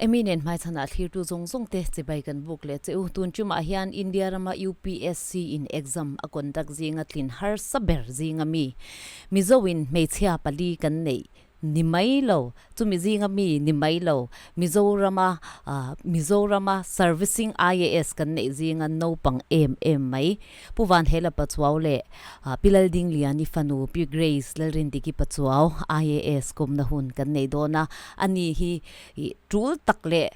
Emi nen hmaichhanah thlirtu zawng zawng te chibai kan buk leh che u. Tun tumah hian India rama UPSC in exam a conduct zinga tlin harsa ber zinga mi Mizo in hmeichhia pali kan neih Ni mai lo, chumi zinga mi ni mai lo, Mizorama Mizorama Servicing IAS kan neih zinga naupang em em mai. Pu Vanhela Pachuau leh Pi Laldingliani fanu Pi Grace Lalrindiki Pachuau IAS kawmna hun kan nei dawn a, ani hi tul tak leh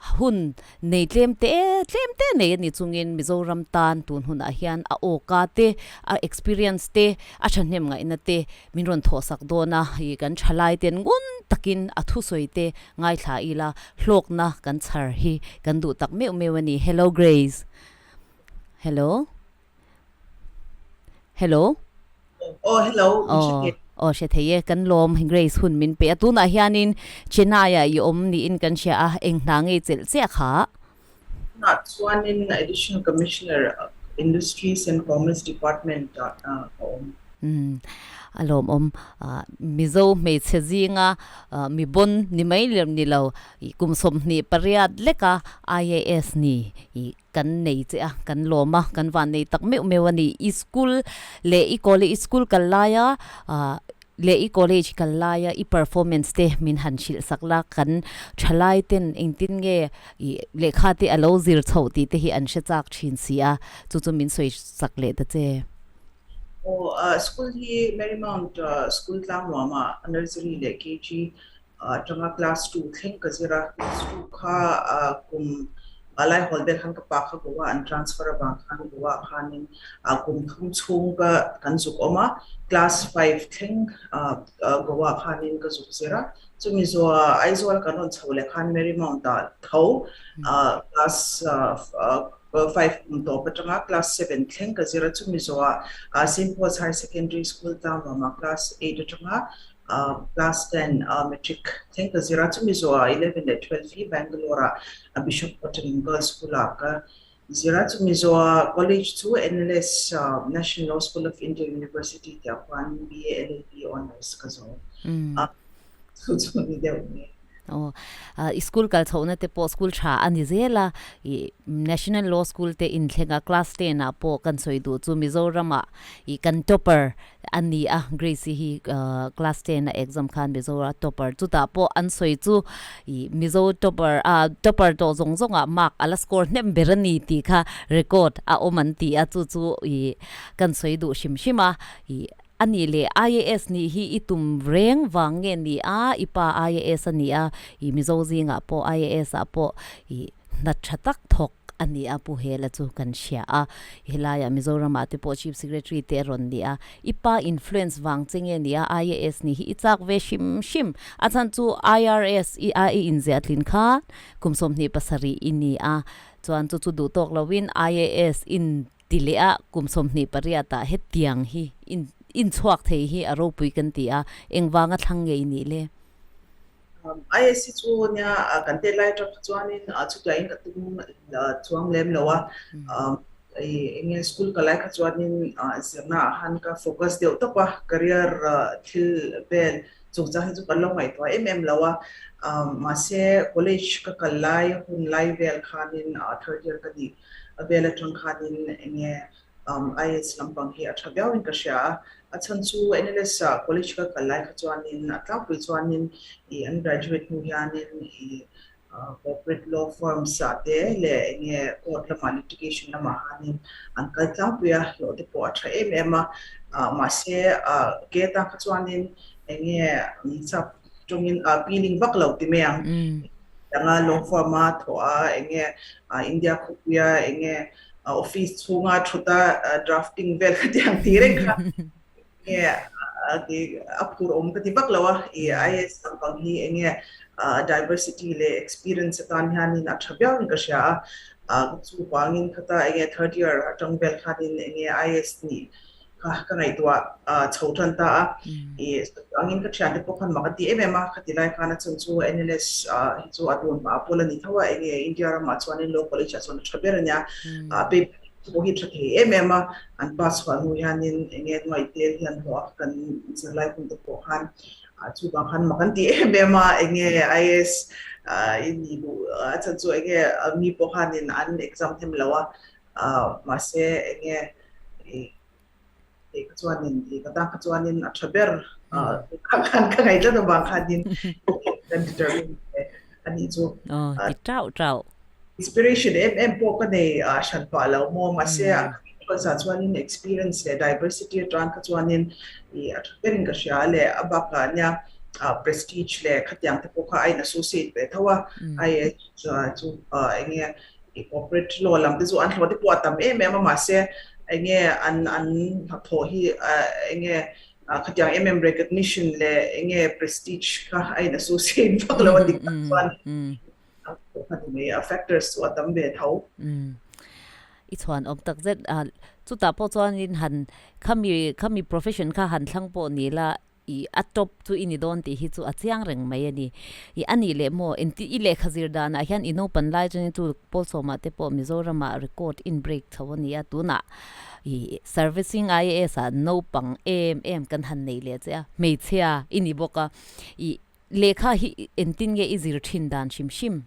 Hun nei tlem te tlem te nei a ni chungin Mizoram tan tun hunah hian a awka te, a experience te, a thahnem ngaihna te min rawn thawhsak dawn a, ih kan thalai ten ngun takin a thusawi te ngaithla ila hlawkna kan chhar hi kan duh tak meuh meuh a ni. Hello Grace. Hello. Hello. Oh, hello. Oh, oh hre thei e kan lawm Grace hun min pe a tunah hianin Chennai ah i awm niin kan hria a eng hna ngei chelh chiah kha. Tunah chuanin Additional Commissioner Industries and Commerce Department ah ka awm. Umm a lawmawm Mizo hmeichhe zinga mi bon ni mai lem ni lo kum 28 leka IAS ni Kan nei che a, kan lawm a, kan van nei tak meuh meuh a ni. I school leh i college, i school kal laia leh i college kal laia i performance te min han hrilh sak la, kan thalai ten engtin nge i lehkha te a lo zir chhoh tih te hi an hre chak thin si a, chu chu min sawi sak leh ta che. Aw, school hi Marymount School Tlangnuama nursery leh KG Atanga class two thleng ka zir a, class two kha kum lai hawl vel khan ka pa kha Goa an transfer avang khan Goa ah khanin kum thum chhung ka kan zuk awm a, class five thleng Goa ah khanin ka zuk zir a, chumi zawh Aizawl kan rawn chho leh khan Marymount ah tho class five kum tawp atanga class seven thleng ka zir a, chumi zawh ah Saint Paul's High Secondary School Tlangnuam ah class eight atanga Class 10 matric thleng ka zir a, chumi zawhah 11 leh 12 hi Bangalore ah Bishop Cotton Girls School ah ka zir a, chumi zawhah college chu NLS National Law School of India University tih ah khuan BA LLB Honours ka zo a, chu chu ni deuh mai. Aw, i school kal chhohna te pawh school tha a ni zel a, i National Law School te inthleng a class ten ah pawh kan sawi duh chu Mizoram ah i kan topper a ni a, Grace-i hi class ten a exam khan Mizoram topper chutah pawh an sawi chu i Mizo topper ah topper tawh zawng zawng ah mark a la score hnem ber a ni tih kha record a awm an ti a, chu chu i kan sawi duh hrim hrim a, i A nih leh IAS nih hi i tum reng vang nge ni a, i pa IAS a ni a, i Mizo zingah pawh IAS ah pawh i hna tha tak thawk a ni a, Pu Hela chu kan hria a, helaiah Mizoramah te pawh Chief Secretary te a rawn ni a, i pa influence vang che nge ni a, IAS nih hi i chak ve hrim hrim, a chhan chu IRS i a i inziah tlin kha kum 27 i ni a, chuan chu chu duh tawk loin IAS in Ti leh a, kum 28 ah hetiang hi in inchhuak thei hi a ropui kan ti a, engvanga thlang ngei nih le? ISC chu nia kan tet lai atang kha chuanin chutiangin ka tum chuang lem lo a, enge school ka lai kha chuanin zirna ah khan ka focus deuh tawp a, career thil vel chungchang hi chu kan lo ngaihtuah em em lo a, mahse college ka kal lai hun lai vel khanin third year ka nih A vel atang khanin enge IAS lampang hi a tha viauin ka hria a, a chhan chu NLS ah college ka kal lai kha chuanin a tlangpui chuanin ih an graduate hnu hianin ih corporate law firms ah te leh enge court lamah litigation lamah khanin an kal tlangpui a, hlawh te pawh a tha em em a, mahse ke atang kha chuanin enge sap tawngin appealing vak lo ti mai ang. Anga law firm a thawh a, enge India khawpuia enge office chhunga thut a drafting vel kha tiang ti reng kha enge a phur awm ka ti vak lo a, i IAS lampang hi enge diversity leh experience atan hianin a tha viauin ka hria a, chuvangin khata enge third year atang vel khanin enge IAS nih Kha ka ngaihtuah chho tan ta a, i angin ka thiante pawh khan mak a ti em em a, khati lai khan a chhan chu NLS hi chu a tun hma pawl a ni tho a, enge India ramah chuanin Law College ah chuan a tha ber a nia, paper pawh hi tha thei em em a, an pass chhuah hnu hianin eng nge nuaih tel hi an hlawh a, kan zirlai hun te pawh khan chuvang khan mak an ti em em a, eng nge IAS i nih duh a chhan chu eng nge mi pawh khanin an exam them lo a, mahse eng nge Kei kha chuanin, i ka tan kha chuanin a tha ber kha khan ka ngaih tlat avang khanin kan determine a nih chu. Aw, ti tauh tauh. Inspiration em em pawh ka nei hran pah lo maw, mahse a kawlzah chuanin experience leh diversity atan kha chuanin i a tha berin ka hria a leh a bakah nia prestige leh khatiang te pawh kha a in associate ve tho a, IAS chu eng nge I corporate law lam te chu an hlawh te pawh a tam em em a mahse eng nge an an hnathawh hi eng nge khatiang em em recognition leh eng nge prestige kha a in associate vak lo a dik tak chuan a ni mai a factors chu a tam ve tho. I chhuan awm tak zet a chutah pawh chuanin han khami khami profession kha han thlang pawh ni la I a top chu i ni dawn tih hi chu a chiang reng mai a ni. I a nih leh maw engti i lehkha zir danah hian i naupan lai chuan chu pawl sawmah te pawh Mizoramah record in break chho a ni a, tunah i servicing IAS ah naupang em em kan han nei leh che a, hmeichhia i ni bawk a, i lehkha hi engtin nge i zir thin dan hrim hrim?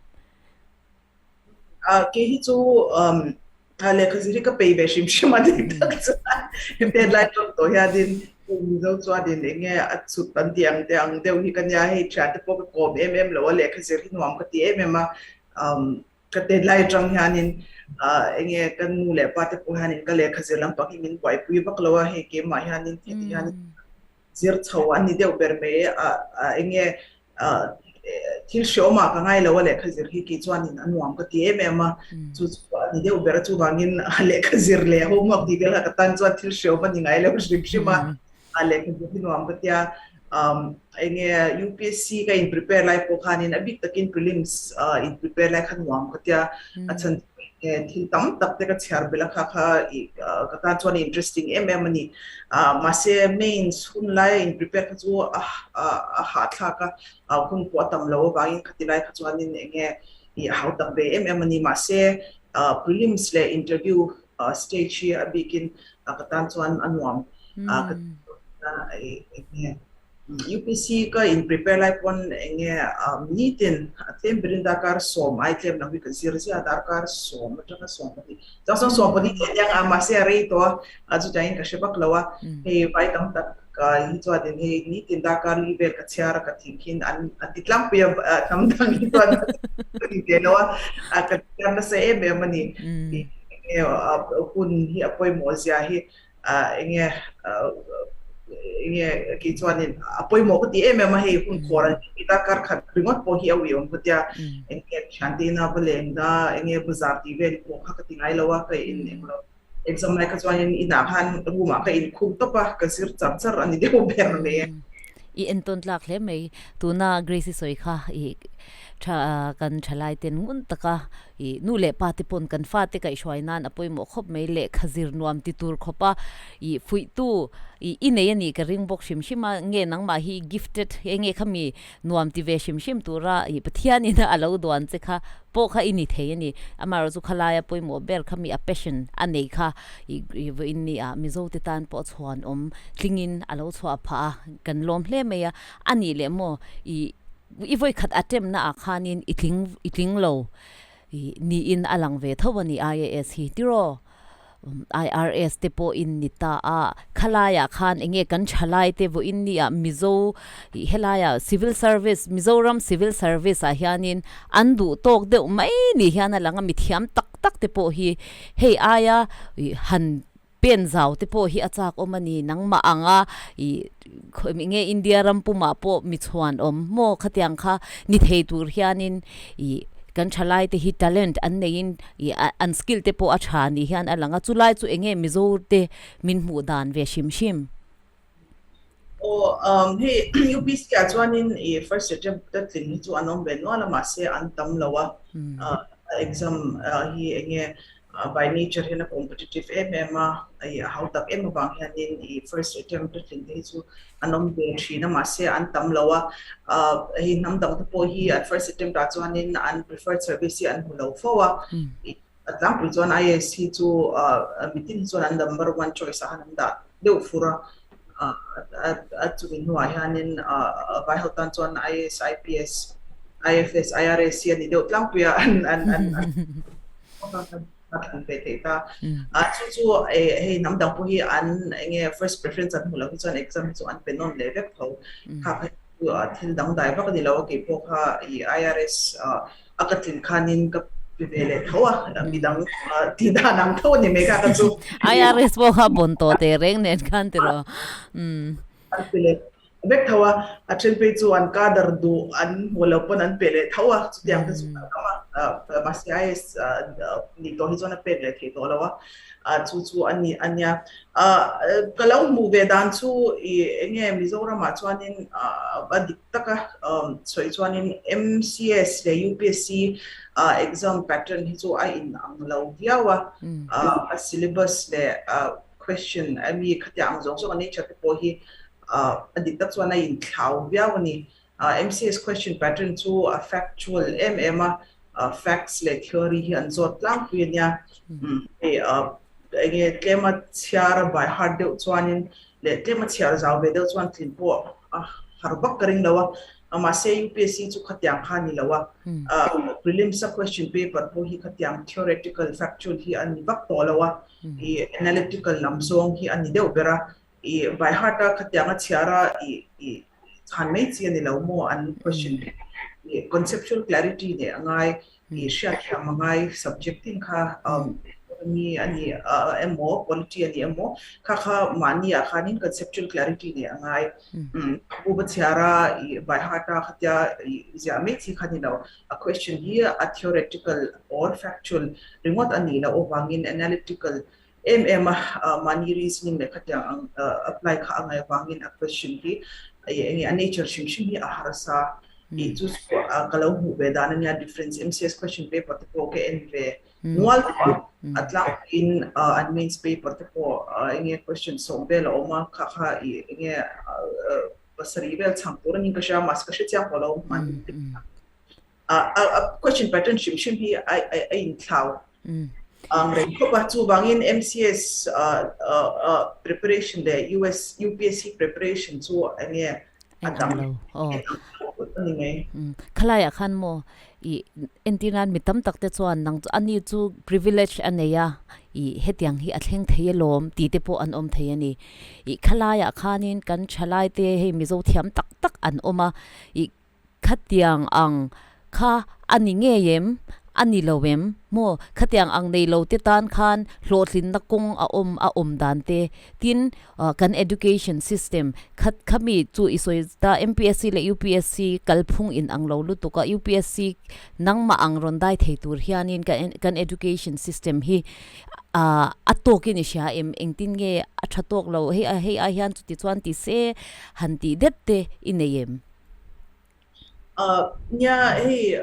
Kei hi chu lehkha zir hi ka pei ve hrim hrim a ni tak chuan hetiang lai tawng tawh hianin Mizo chuanin eng nge a chhut an tih ang te ang deuh hi ka nia, hei thiante pawh ka kawm em em lo a, lehkha zir hi nuam ka ti em em a, ka tet lai atang hianin eng nge ka nu leh pa te pawh hianin ka lehkha zir lampang hi min buaipui vak lo a, hei keimah hianin heti hianin zir chho an ni deuh ber mai a, eng nge thil hreawmah ka ngai lo a lehkha zir hi kei chuanin a nuam ka ti em em a, chu chu a ni deuh ber a, chuvangin lehkha zir leh homework tih vel kha ka tan chuan thil hreawm a ni ngai lo hrim hrim a, lehkha zir hi nuam ka ti a, eng nge UPSC ka in prepare lai pawh khanin a bik takin prelims in prepare lai kha nuam ka ti a, a chhan thil tam tak te ka chhiar belh a kha kha i ka tan chuan interesting em em a ni. Mahse mains hun laia in prepare kha chu a a hahthlak a, hun pawh a tam lo avangin khati lai kha chuanin eng nge i a hau tak ve em em a ni. Mahse prelims leh interview stage hi a bikin ka tan chuan a nuam ka ti eng nge. UPC ka in prepare lai pawn eng nge nitin a tlem berin darkar sawm ai tlem lo hi ka zir zia darkar sawm atanga 14 chuang chuan 14 leh aniang a mahse a rei tawh a chutiangin ka hre vak lo a hei vai tam tak hi chuanin hei nitin darkar li vel ka chhiar a ka thing khin an an ti tlangpui a hnam dang hi chuan ka ti ve lo a ka chhiar nasa em em a ni eng nge hun hi a pawimawh zia hi eng nge eng nge kei chuanin a pawimawh ka ti em em a hei hun khawr an tih ta kar khat ringawt pawh hi a uiawm ka tia eng nge thiante ina va leng da eng nge bazar tih vel pawh kha ka ti ngai lo a ka in eng lo exam lai kha chuanin inah khan room ah ka inkhung tawp a ka zir char char a ni deuh ber mai e. I entawn tlak hle mai tuna Grace-i sawi kha i tha kan thalai ten ngun taka I nu leh pa te pawn kan fate kaihhruai nan a pawimawh khawp mai lehkha zir nuam ti tur khawp a i fuihtu i i nei a nih ka ring bawk hrim hrim a, nge nangmah hi gifted eng nge khami nuam ti ve hrim hrim tura i Pathian ina a lo duan che kha pawh kha i ni thei a ni. Amaherawhchu chu khalaia pawimawh ber khami a passion a nei kha i i vawiin ni ah Mizo te tan pawh chhuan awm tlingin a lo chhuah phah a, kan lawm hle mai a, a nih leh maw i I vawi khat attempt na ah khanin i tling i tling lo i niin a lang ve tho a ni IAS hi tiraw IRS te pawh in ni ta a khalai ah khan eng nge kan thalai te vawiin ni ah Mizo i helai ah civil service Mizoram civil service ah hianin an duh tawk deuh mai ni hian a lang a mithiam tak tak te pawh hi hei aia i han Pen zau te pawh hi a chak awm a ni, nangmah ang a i khawi nge India ram pumah pawh mi chhuan awm maw khatiang kha ni thei tur hianin i kan thalai te hi talent an neiin i an skill te pawh a tha ni hian a lang a, chulai chu eng nge Mizo te min hmuh dan ve hrim hrim. Aw hei UPC ah chuanin i first attempt a tling hi chu an awm ve nual a mahse an tam lo a, exam hi eng nge By nature hian a competitive em em a, i a hautak em avang hianin i first attempt a tling te hi chu an awm ve thin a, mahse an tam lo a. Hei hnam dang te pawh hi an first attempt ah chuanin an preferred service hi an hmu lo fo a. A tlangpui chuan IAS hi chu mitin hi chuan an number one choice ah khan an dah deuh fur a, a chumi hnuah hianin vai ho tan chuan IAS, IPS, IFS, IRS hi a ni deuh tlangpui a, an an an a thlan ve theih ta. Chu chu hei hnam dang pawh hi an eng nge first preference an hmuh loh hi chuan exam hi chu an pe nawn leh vek tho. Kha kha chu thil dangdai vak a ni lo a, keipawh kha i IRS A ka tlin khanin ka pe ve leh tho a, midang tih dan ang tho a ni mai kha ka chu. IRS pawh kha bawn tawh teh reng nen khan tiraw. An pe leh vek tho a, a then phei chu an cadre duh an hmuh loh pawn an pe leh tho a, chutiang te chu kan awm a, mahse IAS nih tawh hi chuan a pek leh theih tawh lo a, chu chu a ni a nia. Ka lo hmuh ve dan chu i eng nge Mizoramah chuanin a dik taka sawi chuanin MCS leh UPSC exam pattern hi chu a inang lo viau a, a syllabus leh question a mi khatiang ang zawng zawng a nature te pawh hi a dik tak chuan a inthlau viau a ni. MCS question pattern chu a factual em em a, facts leh theory hi an zawt tlangpui a nia. Hei enge tlema chhiar a by heart deuh chuanin leh tlema chhiar zau ve deuh chuan tlin pawh a har vak ka ring lo a, mahse UPSC chu khatiang kha a ni lo a, prelims a question paper pawh hi khatiang theoretical factual hi a ni vak tawh lo a, i analytical lam zawng hi a ni deuh ber a, i by heart a khatiang a chhiar a i i chhan mai chi a ni lo maw an question i conceptual clarity neih a ngai I hriatthiam a ngai subject tin kha economy a ni emaw polity a ni emaw kha kha mahni ah khanin conceptual clarity neih a ngai. Bu va chhiar a i by heart a khatia i ziah mai chi kha ni lo. A question hi a theoretical or factual ringawt a nih loh avangin analytical em em a mahni reasoning leh khatiang ang apply kha a ngaih avangin a question hi enge a nature hrim hrim hi a harsa tih chu chu ka lo hmuh ve dan a nia difference MCS question paper te pawh ka en ve nual tawh a a tlangpuiin an mains paper te pawh enge question sawm vel a awm a kha kha ih enge pasarih vel chhang tur a niin ka hria a mahse ka hre chiang tawh lo A question pattern hrim hrim hi a inthlau ang reng khawp a, chuvangin MCS preparation leh US UPSC preparation chu eng nge a dang lo a ni mai. Khalaiah khan maw i entir nan mi tam tak te chuan nang chu ani chu privilege a nei a, i hetiang hi a thleng thei alawm tih te pawh an awm thei a ni. I khalaiah khanin kan thalai te hei Mizo thiam tak tak an awm a, i Khatiang ang kha a ni ngei em? A ni lo em? Maw? Khatiang ang nei lo te tan khan hlawhtlinna kawng a awm a awm dan te. Tin, kan education system kha khami chu i sawi ta MPSC leh UPSC kalphung in ang lo lutuk a, UPSC nangmah ang rawn dai thei tur hianin kan education system hi a tawkin i hria em? Engtin nge a tha tawk lo? Hei hei ai hian chuti chuan ti se han tih det te i nei em? Nia hei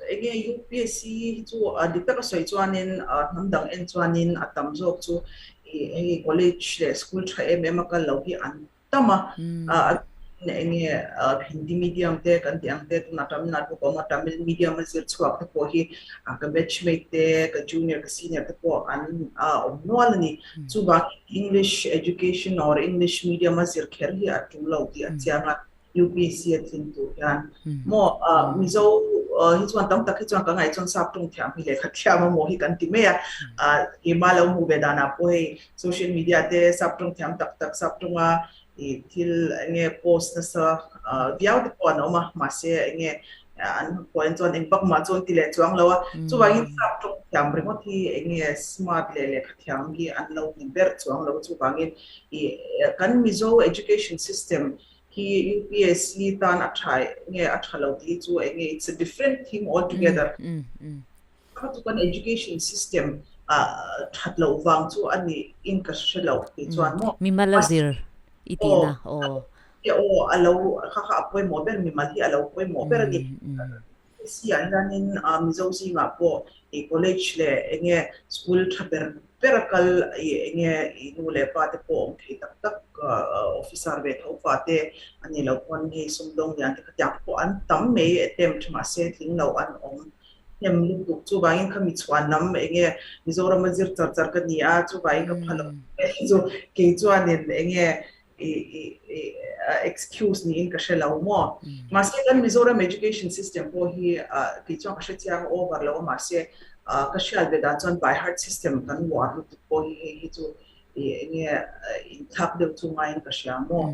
enge UPSC hi chu dik taka sawi chuanin hnam dang en chuanin a tam zawk chu hei college leh school tha em em a kal lo hi an tam a, enge Hindi medium te kan tih ang te tunah Tamil Nadu pawh a awm a, Tamil medium a zir chhuak te pawh hi ka batch mate te ka junior ka senior te pawh an awm nual a ni. Chuvangin English education or English medium a zir kher hi a tul lo tih a chiang a. UPSC a tlin tur hian maw Mizo hi chuan tam tak hi chuan ka ngaih chuan sap tawng thiam hi lehkha thiam a maw hi kan ti mai a, keimah lo hmuh ve danah pawh hei social media te sap tawng thiam tak tak sap tawnga ih thil eng nge post nasa viau te pawh an awm a, mahse eng nge an huain chuan eng vak mah chu an ti leh chuang lo a, chuvangin sap tawng thiam ringawt hi eng nge smart leh lehkha thiam hi an lo ni ber chuang lo, chuvangin ih kan Mizo education system Hi UPSC tan a tha nge a tha lo tih chu eng nge it's a different thing all together. Kha chu kan education system a that loh vang chu a ni in ka hre lo tih chuan maw. Mimal a zir i tih na aw. Aw a lo kha kha a pawimawh ber mimal hi a lo pawimawh ber a ni. UPSC ah hianin Mizo zingah pawh i college leh eng nge school tha ber ber a kal i eng nge i nu leh pa te pawh awm thei tak tak officer ve tho fa te a nih loh pawn hei sumdawng lian te khatiang pawh an tam mai attempt mahse tling lo an awm hnem lutuk. Chuvangin kha mi chhuan lam enge Mizorama zir char char ka ni a, chuvangin ka pha lo chu kei chuanin enge i i excuse niin ka hre lo maw. Mahse kan Mizoram education system pawh hi kei chuan ka hre chiang over lo a, mahse ka hriat ve dan chuan by heart system kan uar lutuk pawh hi hei hi chu i enge inthlak deuh chu ngaiin ka hria maw.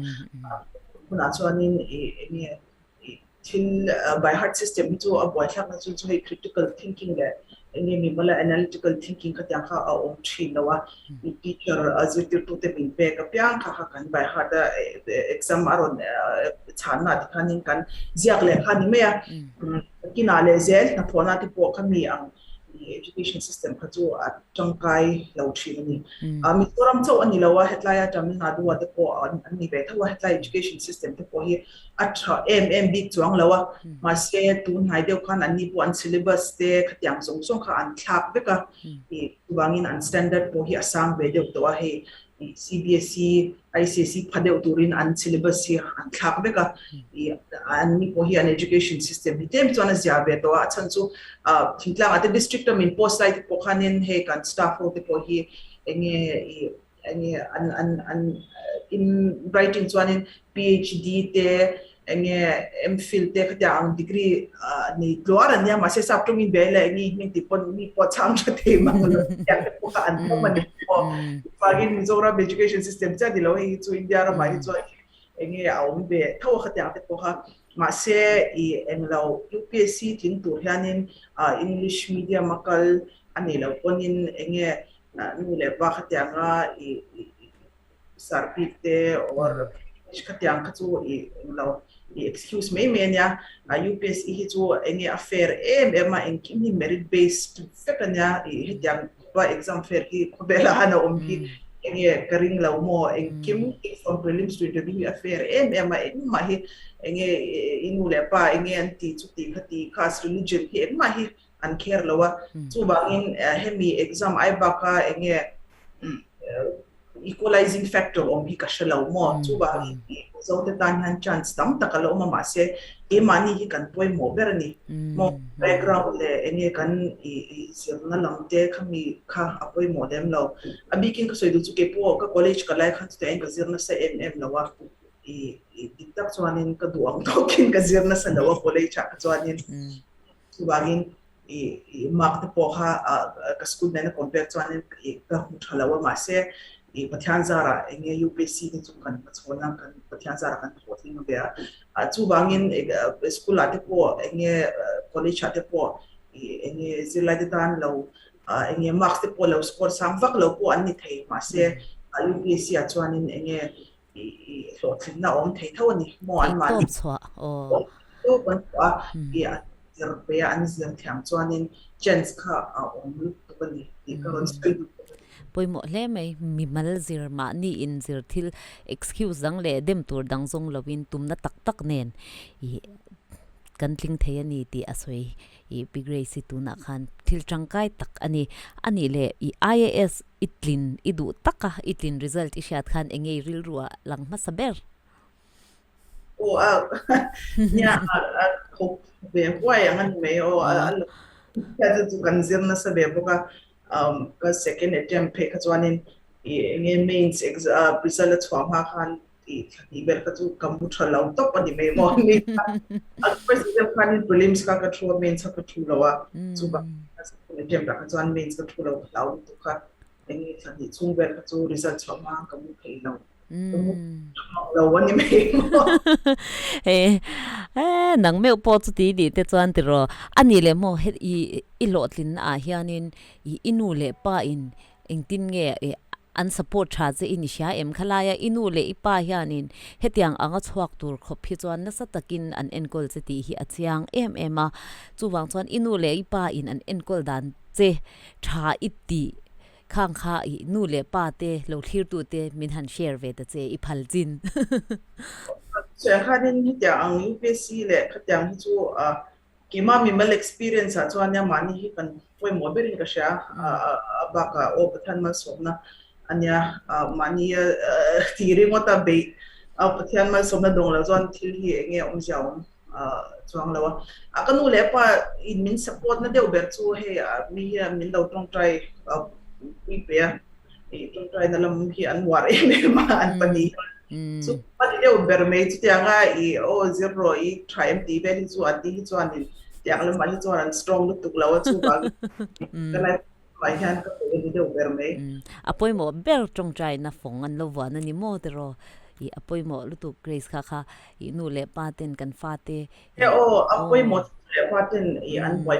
Hunah chuanin i enge Thil by heart system hi chu a buaithlakna chu chu hei critical thinking leh eng nge mimala analytical thinking khatiang kha a awm thin lo a, teacher zirtirtute min pek apiang kha kha kan by heart a exam a rawn chhanna ah tikhanin kan ziak leh kha a ni mai a, kinah leh zel hnathawhna te pawh kha mi ang education system kha chu a tangkai lo thin a ni. Mizoram chauh a ni lo a, hetlaia Tamil Nadu ah te pawh an ni ve tho a, hetlai education system te pawh hi a tha em em bik chuang lo a, mahse tun hnai deuh khan anni pawh an syllabus te khatiang zawng zawng kha an thlak vek a, ih chuvangin an standard pawh hi a sang ve deuh tawh a, hei ih CBSE, ICSE pha deuh turin an syllabus hi an thlak vek a, ih anni pawh hi an education system hi tlem chuan a zia ve tawh a, a chhan chu ah thingtlangah te district a min post lai te pawh khanin hei kan staff ho te pawh hi eng nge ih Enge an an an in writing chuanin PhD te enge MPhil te khatiang ang degree nei tluar an nia mahse sap tawngin ve leh enge hming tih pawn mi pawh chhang tha thei mang lo tiang te pawh kha an awm a ni maw. Chuvangin Mizoram education system chiah ni lo hei hi chu India ramah hi chuan enge a awm ve tho a khatiang te pawh kha mahse i englo UPSC tling tur hianin English medium a kal a nih loh pawnin enge Nu leh pa khatianga i sar bik te or khatiang kha chu i englo i excuse mai mai ania. UPSC hi chu enge a fair em em a, engkim hi merit based vek ania. I hetiang khawpa exam fair hi khawvelah han a awm hi enge ka ring lo maw? Engkim from prelims to interview hi a fair em em a, engmah hi enge i nu leh pa enge an ti chuti khati caste religion hi engmah hi an kher lo a, chuvangin hemi exam ai baka enge equalizing factor awm hi ka hre lo maw, chuvangin Mizo te tan hian chance tam tak a la awm a, mahse keimahni hi kan pawimawh ber a ni maw, background leh enge kan i zirna lam te khami kha a pawimawh lem lo, a bikin ka sawi duh chu keipawh ka college ka lai khan chutiang in ka zir nasa em em lo a, i dik tak chuanin ka duh ang tawkin ka zir nasa lo a college ah kha chuanin. Chuvangin i i mark te pawh kha ka school nena compare chuanin i ka hmu tha lo a, mahse i Pathian zarah eng nge UPSC te chu kan hmachhawn a, kan Pathian zarah kan hlawhtling ve a. Chuvangin school ah te pawh eng nge college ah te pawh i eng nge zirlai te tan lo eng nge marks te pawh lo score sang vak lo pawh an ni thei, mahse UPSC ah chuanin eng nge i hlawhtlinna a awm thei tho a ni maw an mahni Theihtawp chhuah aw. Theihtawp an chhuah a, i an zir ve a, an zir thiam chuanin chance kha a awm lutuk a ni tih ka rawn sawi duh bawk a ni. Pawimawh hle mai, mimal zir mahni in zir thil excuse dang leh dem tur dang zawng lovin tumna tak tak nen i kan tling thei a ni tih a sawi I Pi Grace hi tunah khan thil tangkai tak a ni. A nih leh i IAS i tlin i duh tak a, i tlin result i hriat khan eng nge i rilru ah lang hmasa ber? Aw a nia a thawk ve huai ang a ni mai aw a lo hriat chu kan zir nasa ve bawk a, ka second attempt phei kha chuanin i eng nge mains exam result a chhuah hma khan tih thla hnih vel kha chu ka mu tha lo tawp a ni mai maw ni a first attempt khanin prelims kha ka thu a mains kha ka thu lo a chuvang second attempt ah kha chuan mains ka thu lo ka hlau lutuk kha eng nge thla hnih chhung vel kha chu result chhuah hma ka mu thei lo ka mu tha mang lo a ni mai maw he nang meuh pawh chu ti nih te chuan tiraw a nih leh maw he i i hlawhtlinna ah hianin i i nu leh pa in engtin nge An support tha che i ni hria em? Khalaia i nu leh i pa hianin hetiang anga chhuak tur khawp hi chuan nasa takin an enkawl che tih hi a chiang em em a. Chuvang chuan i nu leh i pa in an enkawl dan che tha i tih khang kha i nu leh pa te lo thlir tu te min han share ve ta che i phal chin. Chutiang khanin hetiang ang UPSC leh khatiang hi chu Keimah mimal experience ah chuan nia mahni hi kan pawimawh berin ka hria a bakah aw Pathian malsawmna ania mahni ti ringawt a beih a Pathian malsawmna dawng lo chuan thil hi eng nge awmzia awm chuang lo a. A ka nu leh pa in min support na deuh ber chu hei mi hian min lo tawngtai pui pe a, i tawngtai na lam hi an uar em em a an pahnih hian. Chu a ni deuh ber mai chutianga i aw zir rawh i tha em tih vel hi chu an tih hi chuanin tiang lamah hi chuan an strong lutuk lo a chuvangin ka life ah hian ka pe a ni deuh ber mai. A pawimawh ber tawngtaina fawng an lo vuan a ni maw tiraw? I a pawimawh lutuk Grace kha kha i nu leh pa ten kan fate i aw a pawimawh nu leh pa ten i an buai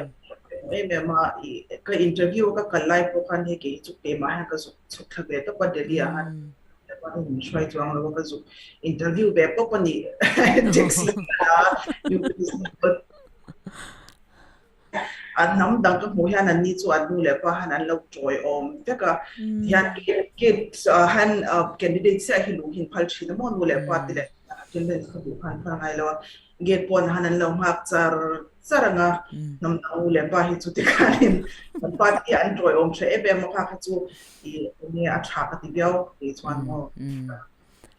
em em a i ka interview ka kal lai pawh khan hei kei chu keimah hian ka zuk chhuk thla ve tawp a Delhi ah khan nu leh pa ten min hruai chuang lo a ka zuk interview ve pawp a ni taxi a A hnam dang ka hmuh hian anni chu an nu leh pa han an lo tawiawm vek a, tihian gate han candidate chiah hi luh hi an phal thin a maw nu leh pa te leh attendance kha duh kha an phal ngai lo a, gate pawn han an lo nghak char char ang a, hnam dang nu leh pa hi chu tikhanin an pa te hi an tawiawm hreh em em a kha kha chu ih enge a tha ka ti viau kei chuan maw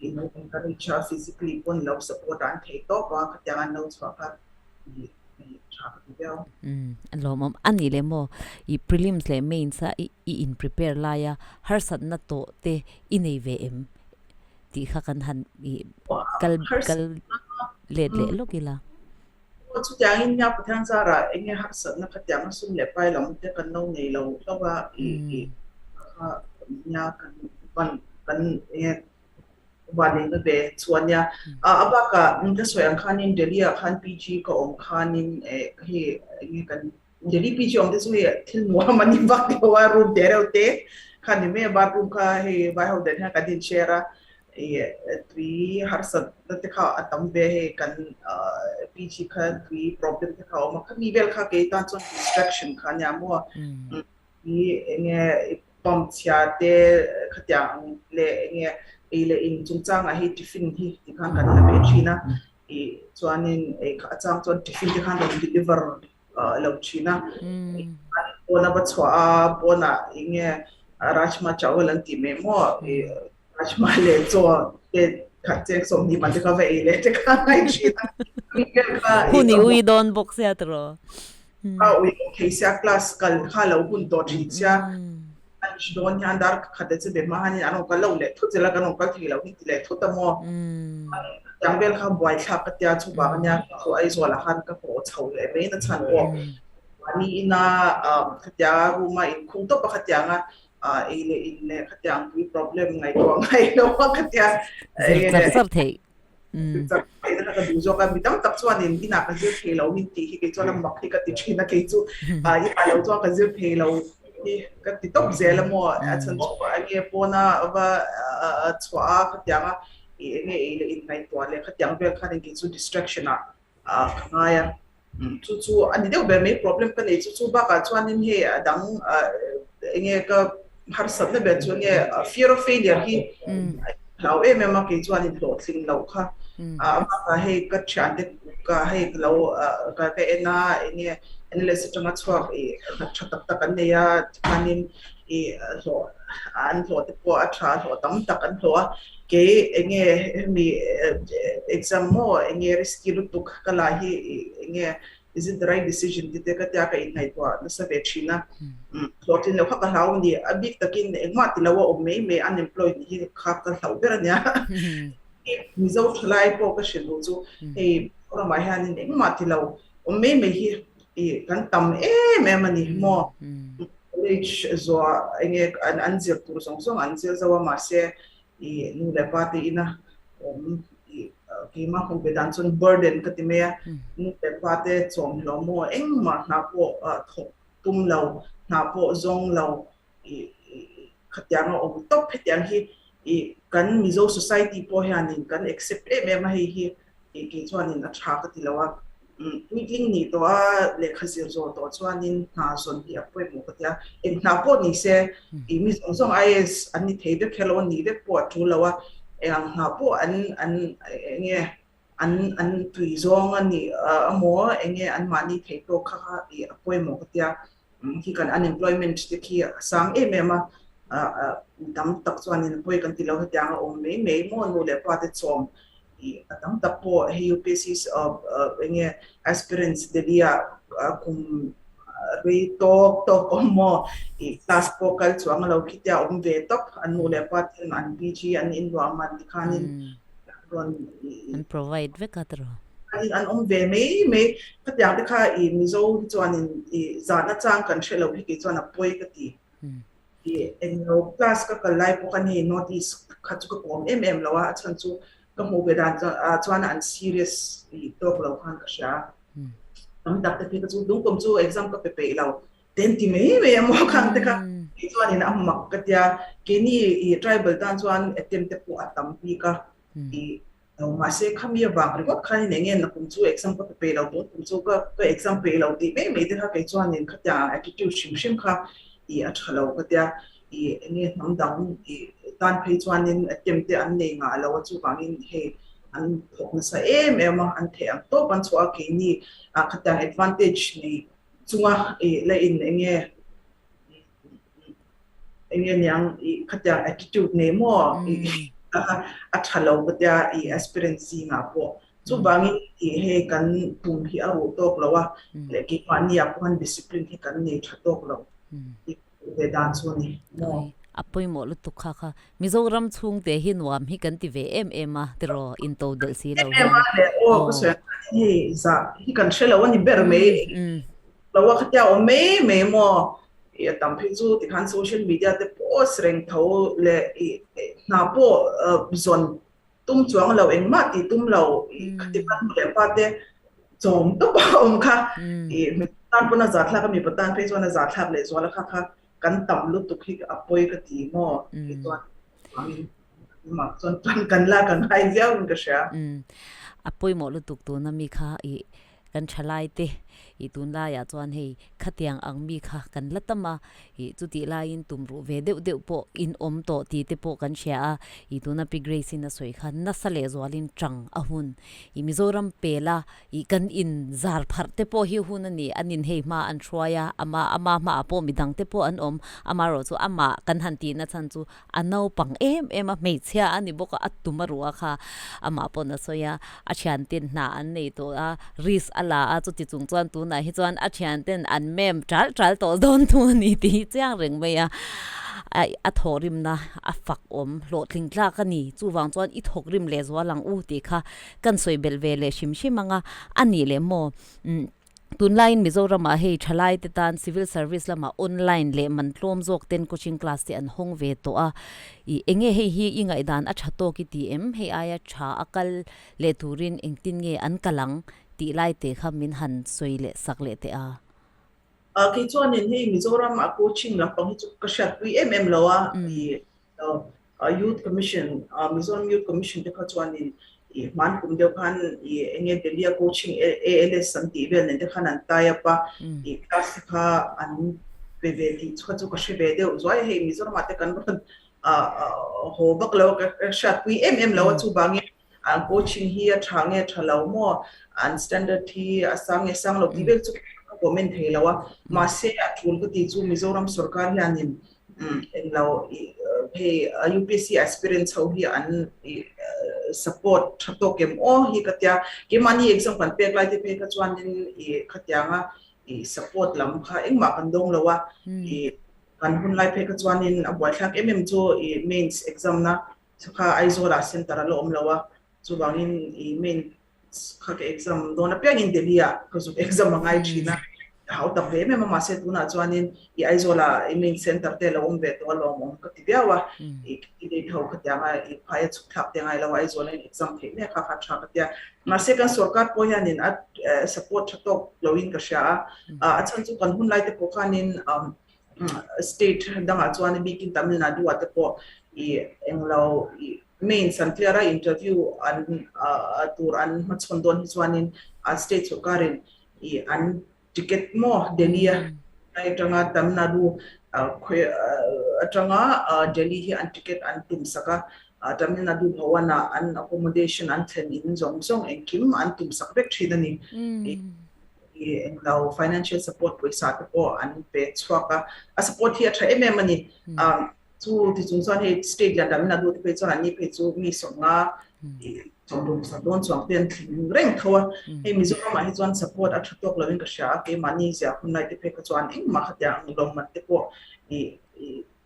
i lo encourage a physically pawn lo support a an thei tawp a khatiang an lo chhuah kha ih tha ka ti viau. Umm a lawmawm a ni le maw i prelims leh mains a i in prepare lai a harsatna tawh te i nei ve em tih kha kan han i kal kal let leh lawk ila. Aw chutiangin nia Pathian zarah eng nge harsatna khatiang a sum leh pai lam te kan lo nei lo hlauh a i i kha nia kan ban kan eng nge Vanneihna ve chu a nia. A bakah ka sawi ang khanin Delhi ah khan PG ka awm khanin eh hei enge kan Delhi PG awm te chu hei thil nuam a ni vak lo a room te reuh te kha ni mai a bathroom kha hei vai ho den hian kan in share a ih tui harsat na te kha a tam ve hei kan PG kha tui problem te kha a awm a khami vel kha kei tan chuan distraction kha a nia maw. Hi enge pump chhia te khatiang ang leh enge ei leh in chungchangah hi tiffin hi tikhan kan la ve thin a, ih chuanin ei kha a chang chuan tiffin te khan rawn deliver lo thin a, pawn a va chhuah a pawnah enge rajma chawal an tih mai maw ih rajma leh chaw te khat cheng 20 man te kha va ei leh te kha a ngai thin a, hun i ui dawn bawk sia tiraw. A ui awm thei sia class kal kha lo hun tawh thin sia lunch dawn hian dar khat a che be hma hianin an rawn kal lo leh thut zel a kan rawn kal thei lo hi ti leh thut a maw tiang vel kha buaithlak ka tia chuvang ania chu Aizawl ah khan ka haw chho leh mai na chhan pawh mahni ina khatia room a inkhung tawp a khatianga ei leh in leh khatiang pui problem ngaihtuah ngai lo a khatia zir char char theih Ka duh zawk a, mi tam tak chuanin inah ka zir thei lo min tih hi kei chuan a mak hi ka ti thin a, kei chu inah lo chuan ka zir thei lo hi ka ti tawp zel a maw, a chhan chu enge pawna va chhuah a khatiang a enge ei leh inngaihtuah leh khatiang vel khanin kei chu distraction ah ka ngai a, chu chu a ni deuh ber mai problem ka nei chu, chu bakah chuanin hei a dang enge ka harsatna ber chu enge fear of failure hi hlau em em a kei chuanin hlawhtling loh kha a bakah hei ka thiante ka hei ka lo ka ka en a enge NLS atanga chhuak ih tha tak tak an nei a tikhanin ih hlawh an hlawh te pawh a tha hlawh tam tak an hlawh a kei enge hemi exam maw enge risky lutuk ka la hi enge is it the right decision tih te ka tia ka inngaihtuah nasa ve thin a hlawhtlin loh kha ka hlau a ni a bik takin engmah ti lo a awm mai mai unemployed nih hi kha ka hlauh ber a nia Mizo thalai pawh ka hrilh duh chu hei ramah hianin engmah ti lo awm mai mai hi ih kan tam em em a ni maw college zuah enge an zir tur zawng zawng an zir zo a mahse ih nu leh pa te ina awm ih keimah hmuh ve dan chuan burden ka ti mai a nu leh pa te chawm hlawm maw engmah hna pawh thawk tum lo hna pawh zawng lo ih khatiang a awm tawp hetiang hi ih kan Mizo society pawh hianin kan accept em em a hei hi ih kei chuanin a tha ka ti lo a puitling nih tawh a lehkha zir zawh tawh chuanin hna zawn hi a pawimawh ka ti a eng hna pawh ni se ih mi zawng zawng IAS an ni thei vek kher lo a ni vek pawh a tul lo a eng ang hna pawh an an eng nge an an tui zawng a nih emaw eng nge anmahni theih tawk kha kha ih a pawimawh ka ti a khi kan unemployment te khi a sang em em a tam tak chuanin pawi kan ti lo hetiang a awm mai mai maw nu leh pa te chawm. I a tam tak pawh hei UPSC eng nge aspirants Delhi ah kum rei tawk tawk awm maw i class pawh kal chuang lo khitia awm ve tawp an nu leh pa ten an PG an inluah man tikhanin rawn i An provide vek a tiraw? An awm ve mai mai. Khatiang te kha i Mizo hi chuanin i zahna chang kan hre lo hi kei chuan a pawi ka ti. I englo class ka kal lai pawh khan hei North East kha chu ka kawm em em lo a, a chhan chu ka hmuh ve dan chuan an serious i tawk lo khan ka hria. Tam tak te phei ka chu lungkawm chu exam ka pe peih lo ten ti mai mai a maw khang te kha kei chuanin a mak ka tia. Keini i tribal tan chuan attempt te pawh a tam bik a i Lo, mahse khami avang ringawt khanin eng nge nakum chu exam ka pe peih lo, tun kum chu ka ka exam peih lo tih mai mai te kha kei chuanin khatiang ang attitude hrim hrim kha i a tha lo ka tia, i eng nge hnam dang i tan phei chuanin attempt te an nei ngah lo a, chuvangin hei an thawk nasa em em a, an theih ang tawp an chhuah a, keini ah khatiang advantage nei chunga i la in eng nge Eng nge niang i khatiang attitude nei maw i a tha lo ka tia i aspirant zingah pawh. Chuvangin i hei kan tum hi a ruh tawk lo a, leh keimahni ah pawh khan discipline hi kan nei tha tawk lo i ve dan chu a ni maw. A pawimawh lutuk kha kha Mizoram chhungte hi nuam hi kan ti ve em em a tiraw into delh si lo hian. Em em a leh aw ka sawi ang khan hei zah hi kan hre lo a ni ber mai. Lo a khatia awm mai mai maw I a tam phei chu tikhan social media te post reng tho leh i hna pawh zawn tum chuang lo engmah tih tum lo i khati kan nu leh pa te chawm tawp a awm kha i mipa tan pawn a zahthlak a mipa tan phei chuan a zahthlak leh zual a kha kha kan tam lutuk hi a pawi ka ti maw kei chuan vangin mah chuan tan kan la kan hai viau in ka hria. A pawimawh lutuk tuna mi kha i Kan thalaite i tunlaiah chuan hei khatiang ang mi kha kan la tam a, i chutih laiin tumruh ve deuh deuh pawh in awm tawh tih te pawh kan hria a, i tuna Pi Grace-in a sawi kha nasa lehzualin tang a hun. I Mizoram pela i kan in zar pharh te pawh hi hun a ni, an in hei hma an hruai a, ama ama hmaah pawh midang te pawh an awm, amaherawh chu amah kan han tihna chhan chu A naupang em em a, hmeichhia a ni bawk a, a tum a ruh a kha amah pawn a sawi a, a thianten hna an nei tawh a, risk a la a, chuti chung chuan tunah hi chuan a thianten an mem ṭal ṭal tawh dawn thung a ni tih hi chiang reng mai a, a thawhrimna a fak awm hlawhtling tlak a ni, chuvang chuan i thawkrim lehzual ang u tih kha kan sawi belh ve leh hrim hrim ang a, a nih leh maw umm. Tunlaiin Mizoramah hei thalaite tan civil service lamah online leh man tlawm zawk ten coaching class te an hawng ve tawh a, i enge hei hi i ngaihdan a tha tawk i ti em? Hei aia tha a kal leh turin engtin nge an kal ang tih lai te kha min han sawi leh sak leh teh a. Kei chuanin hei Mizoram a coaching lampang hi chu ka hriatpui em em lo a, i Youth Commission, Mizoram Youth Commission te kha chuanin i hman kum deuh khan i enge Delhi a coaching ALS an tih vel nen te khan an tie up a, i class te kha an pe ve tih kha chu ka hre ve deuh zuai a, hei Mizoram ah te kan rawn haw vak lo a, ka hriatpui em em lo a, chuvangin an coaching hi a tha nge tha lo maw, an standard hi a sang nge sang lo tih vel chu ka comment thei lo a, mahse a tul ka tih chu Mizoram sorkar hianin englo hei UPSC aspirants ho hi an support tha tawk em aw hi ka tia, keimahni exam kan pek lai te phei kha chuanin i khatianga i support lam kha engmah kan dawng lo a, i kan hun lai phei kha chuanin a buaithlak em em chu i mains exam na Chu kha Aizawlah center a la awm lo a, chuvangin i mains kha ka exam dawn apiangin Delhi-ah ka zuk exam a ngai thin a, ka hau tak ve em em a, mahse tunah chuanin i Aizawlah i mains center te a lo awm ve tawh a lawmawm ka ti viau a, i candidate ho khatianga i phaia chhuk thlak te a ngai lo a, Aizawla in exam theih mek kha kha tha ka ti a, mahse kan sorkar pawh hianin a support tha tawk loin ka hria a, a chhan chu kan hun lai te pawh khanin State dangah chuan a bikin Tamil Nadu ah te pawh i englo i mains an clear a interview an tur an hmachhawn dawn hi chuanin a state sorkarin i an ticket maw Delhi a atanga Tamil Nadu atanga Delhi hi an ticket an tum sak a, Tamil Nadu Bhawan ah an accommodation an thlen in zawng zawng engkim an tum sak vek thin a ni. I englo financial support pawisa te pawh an pe chhuak a, a support hi a tha em em a ni. Chu ti chung chuan hei state lian Tamil Nadu te phei chuan anni phei chu mi 50 60 dawn chuang te an tling reng tho a. Hei Mizoram ah hi chuan support a tha tawk lovin ka hria a, keimahni ziah hun lai te phei kha chuan engmah khatiang ang lawmman te pawh ih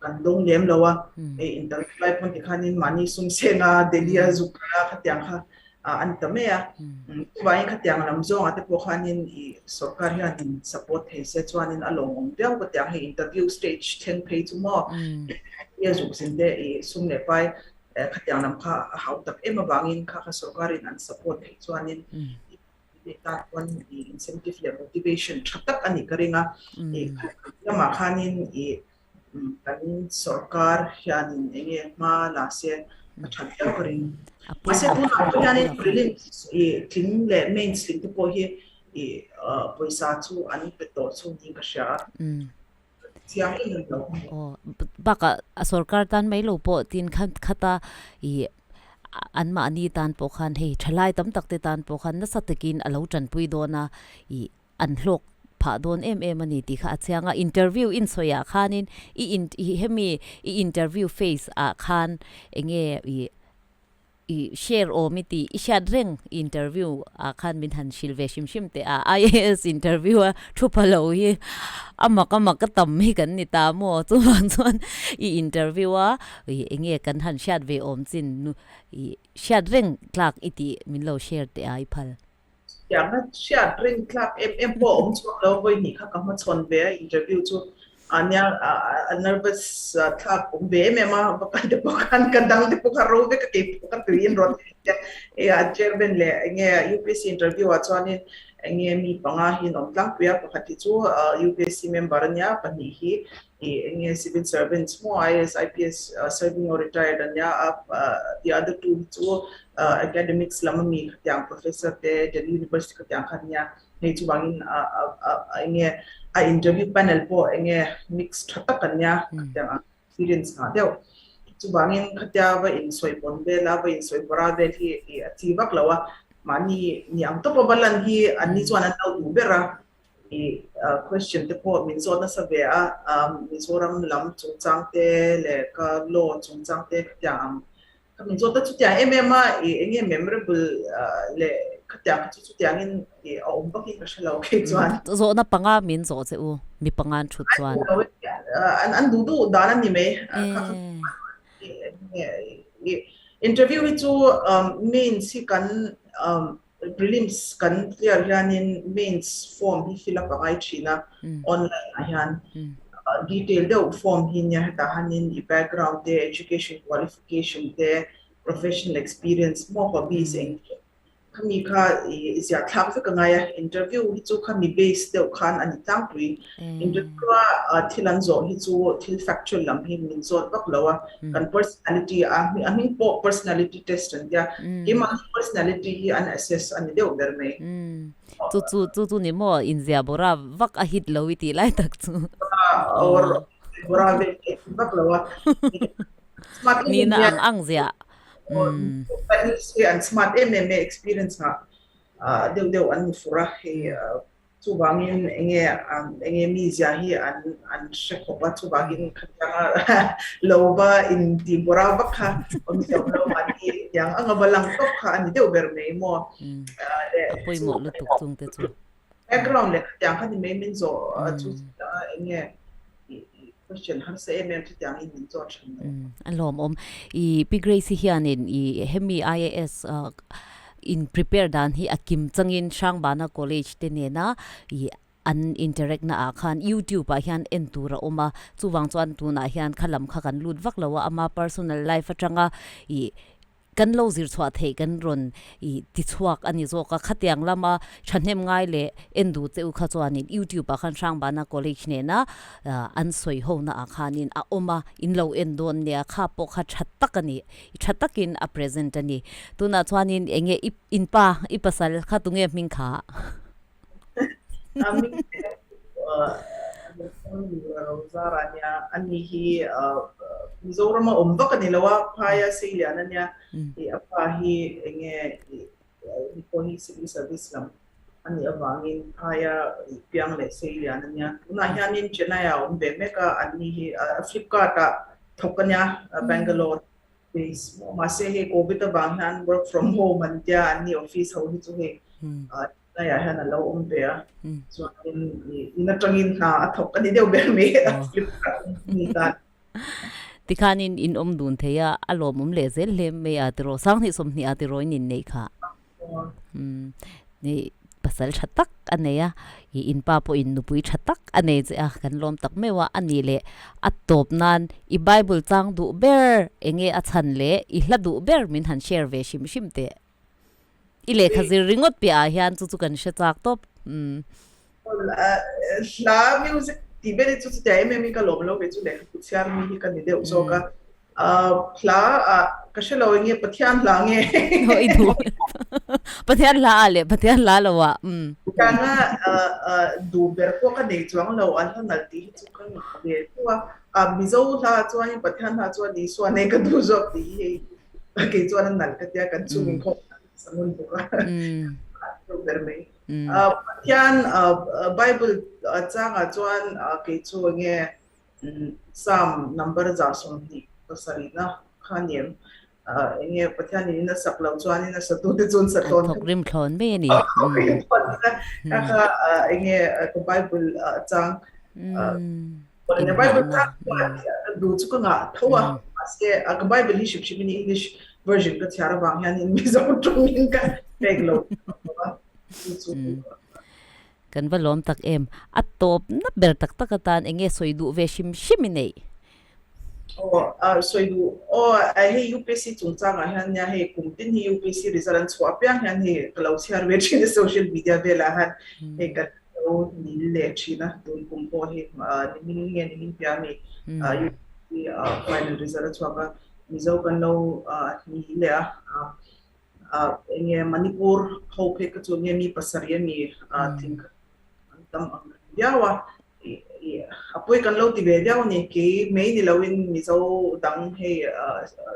kan dawng lem lo a, hei interview lai pawn tikhanin mahni sum seng a, Delhi a zuk kal a khatiang kha a ni ta mai a. Chuvangin khatiang lam zawngah te pawh khanin ih sorkar hianin support thei se chuanin a lawmawm viau ka ti ang. Hei interview stage thleng phei chu maw Delhi a zuk zin te ih sum leh pai khatiang lam kha a hau tak em avangin kha kha sorkarin an support theih chuanin ih tan chuan ih incentive leh motivation tha tak a nih ka ring a. Ih lamah khanin ih Kan sorkar hianin eng nge hma la se a that viau ka ring. Mahse tunah pawh hianin prelims ih tling leh mains tling te pawh hi ih pawisa chu an pe tawh chu niin ka hria a. Chiang em em lo. Aw bakah a sorkar tan mai lo pawh tin kha khata ih anmahni tan pawh khan hei thalai tam tak te tan pawh khan nasa takin a lo tanpui dawn a ih an hlawk phah dawn em em a ni tih kha a chiang a. Interview insawiah khanin i in i hemi i interview phase ah khan enge i i share awm i tih i hriat reng interview ah khan min han hrilh ve hrim hrim teh a. IAS interview a thu pha lo hi a mak a mak a tam hi kan ni ta maw? Chuvang chuan i interview a i enge kan han hriat ve awm chin i hriat reng tlak i tih min lo share teh a i phal. Tianga hriat ring tlak em em pawh a awm chhuak lo, vawi hnih kha ka hmachhawn ve a interview chu a nia a nervous thlak awm ve em em a, va kal te pawh khan ka dang te pawh kha ro vek a kei pawh ka tui in rawn ti a, hei a chairman leh enge UPSC interview ah chuanin enge mi panga hi an awm tlangpui a, pakhat hi chu UPSC member a nia, pahnih hi ih enge civil servants maw IAS, IPS serving or retired an nia a, the other two hi chu academics lam ami khatiang professor te Delhi University khatiang kha an nia, hei chuvangin enge a interview panel pawh enge mix tha tak an nia khatiang ang experience ngah deuh. Chuvangin khatia va insawi pawn vel a va insawi bawrh a vel hi ih a chi vak lo a, mahni ni ang tawpa va lan hi anni chuan an lo duh ber a. I question te pawh min zawt nasa ve a, Mizoram lam chungchang te leh ka law chungchang te khatiang ang kha min zawt a, chutiang em em a i enge memorable leh khatiang kha chu chutiangin i a awm vakin ka hre lo kei chuan. Zawhna panga min zawh che u, mi panga an thut chuan. An duh duh dan a ni mai. Interview hi chu mains hi kan Prelims kan clear hianin mains form hi fill up a ngai thin a, online ah hian detail deuh form hi nia hetah hianin i background te, education qualification te, professional experience maw hobbies engkim khami kha i ziah thlak vek a ngai a, interview hi chu khami base deuh khan a ni tlangpui. Interview a thil an zawh hi chu thil factual lam hi min zawt vak lo a, kan personality a a hming pawh personality test an tia, keimahni personality hi an assess a ni deuh ber mai. Chu chu chu chu ni maw inzia bawra vak a hit lo i tih lai tak chu. Or bawra vel hi a hit vak lo a. Smart em em Nihna ang ang ziah. An smart em em e experience ah deuh deuh an ni fur a hei. Chuvangin enge enge mizia hi an an hre khawp a, chuvangin khatianga lo va intih bawrh a vak kha awm zauh lo mahni tiang anga va lang tawp kha a ni deuh ber mai maw. A pawimawh lutuk chung te chu. Background leh khatiang kha ni mai min zawh chu enge question harsa em em chutiang in min zawt thin lo. A lawmawm. I Pi Grace hi hianin i hemi IAS in prepare dan hi a kim changin Hrangbana College te nena i an interact na ah khan YouTube ah hian en tur a awm a, chuvang chuan tunah hian kha lam kha kan lut vak lo a, ama personal life atanga i Kan lo zir chhuah theih kan rawn i ti chhuak a ni zawk a, khatiang lama thahnem ngai leh en duh che u kha chuanin YouTube ah khan Hrangbana College nena an sawi ho na ah khanin a awm a, in lo en dawn nia, kha pawh kha tha tak a ni, tha takin a present a ni. Tunah chuanin enge i inpa i pasal kha tunge hming kha? Rozara nia ani hi Mizorama awm vak a ni lo a, phaia Seilian a nia, i a pa hi enge i pawh hi civil service lam a nih avangin phaia piang leh Seilian a nia. Tunah hianin Chennai ah a awm ve mek a, anni hi Flipkart ah. thawk a nia Bangalore base maw mahse hei covid avang hian work from home an tia an ni office ho hi chu hei tlaiah hian a lo awm ve a chuanin in atangin hna a thawk a ni deuh ber mai a Flipkart ni tan. Tikhanin in awm dun thei a, a lawmawm leh zel hle mai a tiraw Sanghnih sawmhnih a tiraw in inneih kha. Pasal tha tak a nei a, i inpa pawhin nupui tha tak a nei che a, kan lawm tak meuh a, a nih leh a tawp nan i Bible chang duh ber eng nge a chhan leh i hla duh ber min han share ve hrim hrim teh. I lehkha zir ringawt piah ah hian chu chu kan hre chak tawp. Hla music tih vel hi chu chutia em em in ka lawm lo ve chu lehkha kut chhiar mi hi ka ni deuh zawk a. Hla ah ka hre lo enge Pathian hla nge. Aw i duh Pathian hla ah leh Pathian hla lo ah. Tana duh ber pawh ka nei chuang lo a hla nalh tih hi chu ka ngah ve tho a. Mizo hla ah chuan Pathian hla chuan Isua nei ka duh zawk tih hi hei kei chuan a nalh ka tia kan chungin khawp sa ngun bawk a. Duh ber mai. Pathian Bible changah chuan kei chu enge Psalm number 127 na kha ni em? Enge Pathian in a sak loh chuanin a satute chu an sa tawn. An thawk rim thlawn mai a ni. Thawk rim thlawn mai a. Kha kha enge ka Bible chang. Bible chang duh chu ka ngah tho a. Mahse ka Bible hi hrim hrim in English version ka chhiar avang hianin Mizo tawngin ka pek lo a. Chu chu. Kan va lawm tak em? A tawp na ber tak tak atan eng nge sawi duh ve hrim hrim i neih? Aw, sawi duh. Aw, hei UPSC chungchangah hian nia hei kum tin hi UPSC result an chhuah apiang hian hei ka lo chhiar ve thin a social media velah hian hei kan lo nil leh thin a, tun kum pawh hi nimin nge nimin piah ami UPSC final result a chhuak a, Mizo kan lo nil leh a. Eng nge Manipur ho phei kha chu nge mi pasarih a ni tling kha an tam ang reng viau a, a pawi kan lo ti ve viau a ni. Kei mai ni loin Mizo dang hei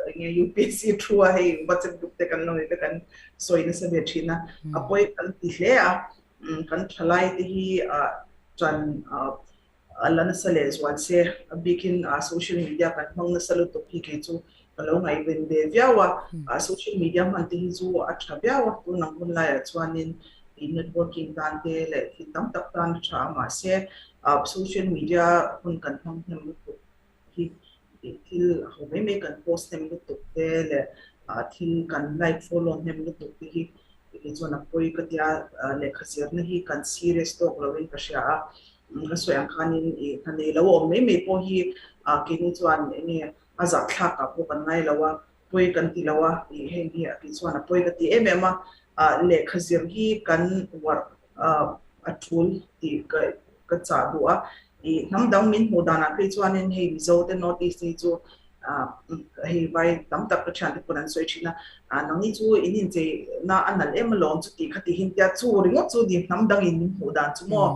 eng nge UPSC thu a hei WhatsApp group te kan lo nei te kan sawi nasa ve thin a, a pawi kan ti hle a, kan thalai te hi ṭan A la nasa leh zual se, a bikin social media kan hmang nasa lutuk hi kei chu ka lo ngaihven ve viau a. Social media hman te hi chu a tha viau a, tun ang hun laiah chuanin networking tan te leh thil tam tak tan a tha a, mahse social media hun kan hmang hnem lutuk hi thil ho mai mai kan post hnem lutuk te leh thil kan like follow hnem lutuk te hi kei chuan a pawi ka tia, lehkha zirna hi kan serious tawk loin ka hria a. Ka sawi ang khanin i hna nei lo a awm mai mai pawh hi keini chuan eng nge a zahthlak ah pawh kan ngai lo a, pawi kan ti lo a, i heng hi a tih chuan a pawi ka ti em em a, lehkha zir hi kan uarh a tul tih ka ka chah duh a, i hnam dang min hmuh danah phei chuanin hei Mizo te North East hi chu Hei vai tam tak ka thiante pawn an sawi thin a, nangni chu in inchei na a nalh em alawm chuti kha ti hin tia chu ringawt chu ni hnam dangin min hmuh dan chu maw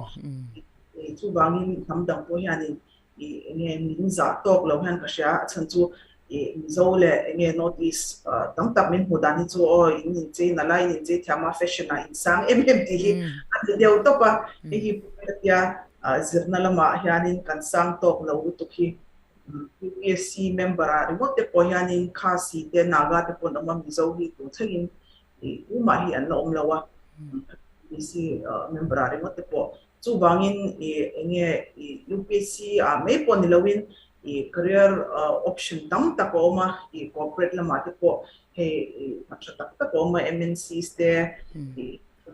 chuvangin hnam dang pawh hianin ih enge min zah tawk lo hian ka hria a chhan chu ih Mizo leh enge North East tam tak min hmuh dan hi chu aw in inchei nalh a in inchei thiam a fashion ah in sang em em tih hi a ti deuh tawp a, hei hi tia zirna lamah hianin kan sang tawk lo lutuk hi. UPSC member ah ringawt te pawh hianin Khasi te Naga te pawh an awm a, Mizo hi tun thlengin tumah hi an la awm lo a, UPSC member ah ringawt te pawh. Chuvangin eng nge UPSC ah mai pawh ni loin career option tam tak a awm a, corporate lamah te pawh hei hna tha tak tak a awm a, MNCs te,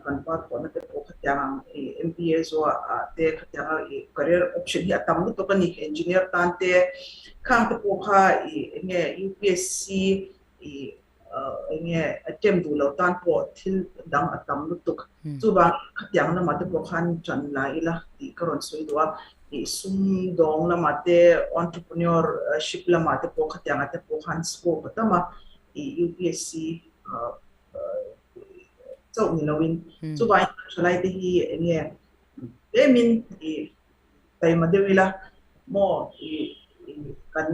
Kan pa thawhna te pawh khatiang ang i MBA zuah ah te khatiang a i career option hi a tam lutuk a ni. Engineer tan te khang te pawh kha i eng nge UPSC i eng nge attempt duh lo tan pawh thil dang a tam lutuk. Chuvang khatiang lamah te pawh khan ṭan la ila tih ka rawn sawi duh a. I sum dawng lamah te entrepreneurship lamah te pawh khatiang ah te pawh khan scope a tam a i UPSC chauh ni loin chuvangin kan thalai te hi eng nge tlemin i taima deuh ila maw i kan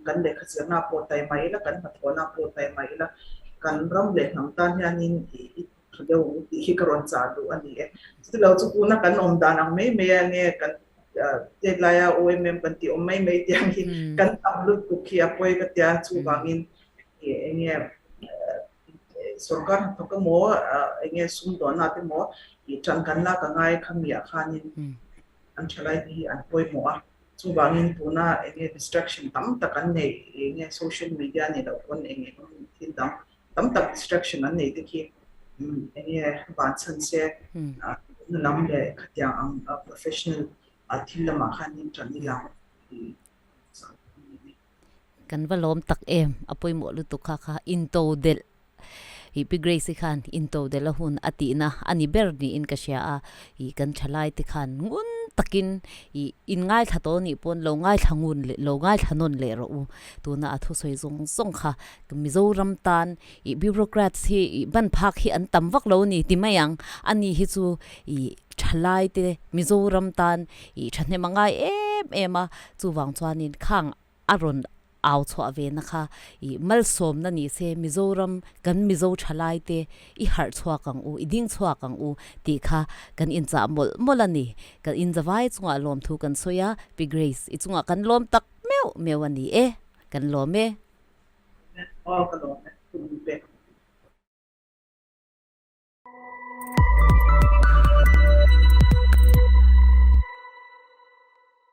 kan lehkha zirna pawh taima ila kan hnathawhna pawh taima ila kan ram leh hnam tan hianin i i tha deuh ang tih hi ka rawn chah duh a ni e. Chutilo chu tuna kan awm dan ang mai mai a nge kan. Tet laia OMM kan tih awm mai mai tiang hi kan tam lutuk hi a pawi ka tia chuvangin eng nge sorkar hnathawk emaw eng nge sumdawnna te emaw ih tan kan lak a ngai kha miah khanin an thalai te hi an pawimawh a chuvangin tuna eng nge distraction tam tak an neih eng nge social media nih loh pawn eng eng thil dang tam tak distraction an nei te khi eng nge van chhan se na lam leh khatiang ang professional thil lamah khan in tan ila. Kan va lawm tak em, a pawimawh lutuk kha kha into delh i Pi Grace-i khan into delh a hun a tihna a ni ber niin ka hria a, i kan thalai te khan ngun takin i in ngaithla tawh nih pawn lo ngaithla ngun leh lo ngaithla nawn leh rawh u, tuna a thusawi zawng zawng kha Mizoram tan i bureaucrats hi i ban phak hi an tam vak lo a ni ti mai ang, ani hi chu i thalai te Mizoram tan i thahnem a ngai em em a, chuvang chuanin khang a rawn au chhuah ve na kha i malsawmna ni se Mizoram kan Mizo thalai te i harh chhuak ang u, i ding chhuak ang u tih kha kan inchah mawlh mawlh a ni. Kan inzavai chungah lawmthu kan sawi a, Pi Grace i chungah kan lawm tak meuh meuh a ni e, kan lawm e. Aw ka lawm e, hun pek.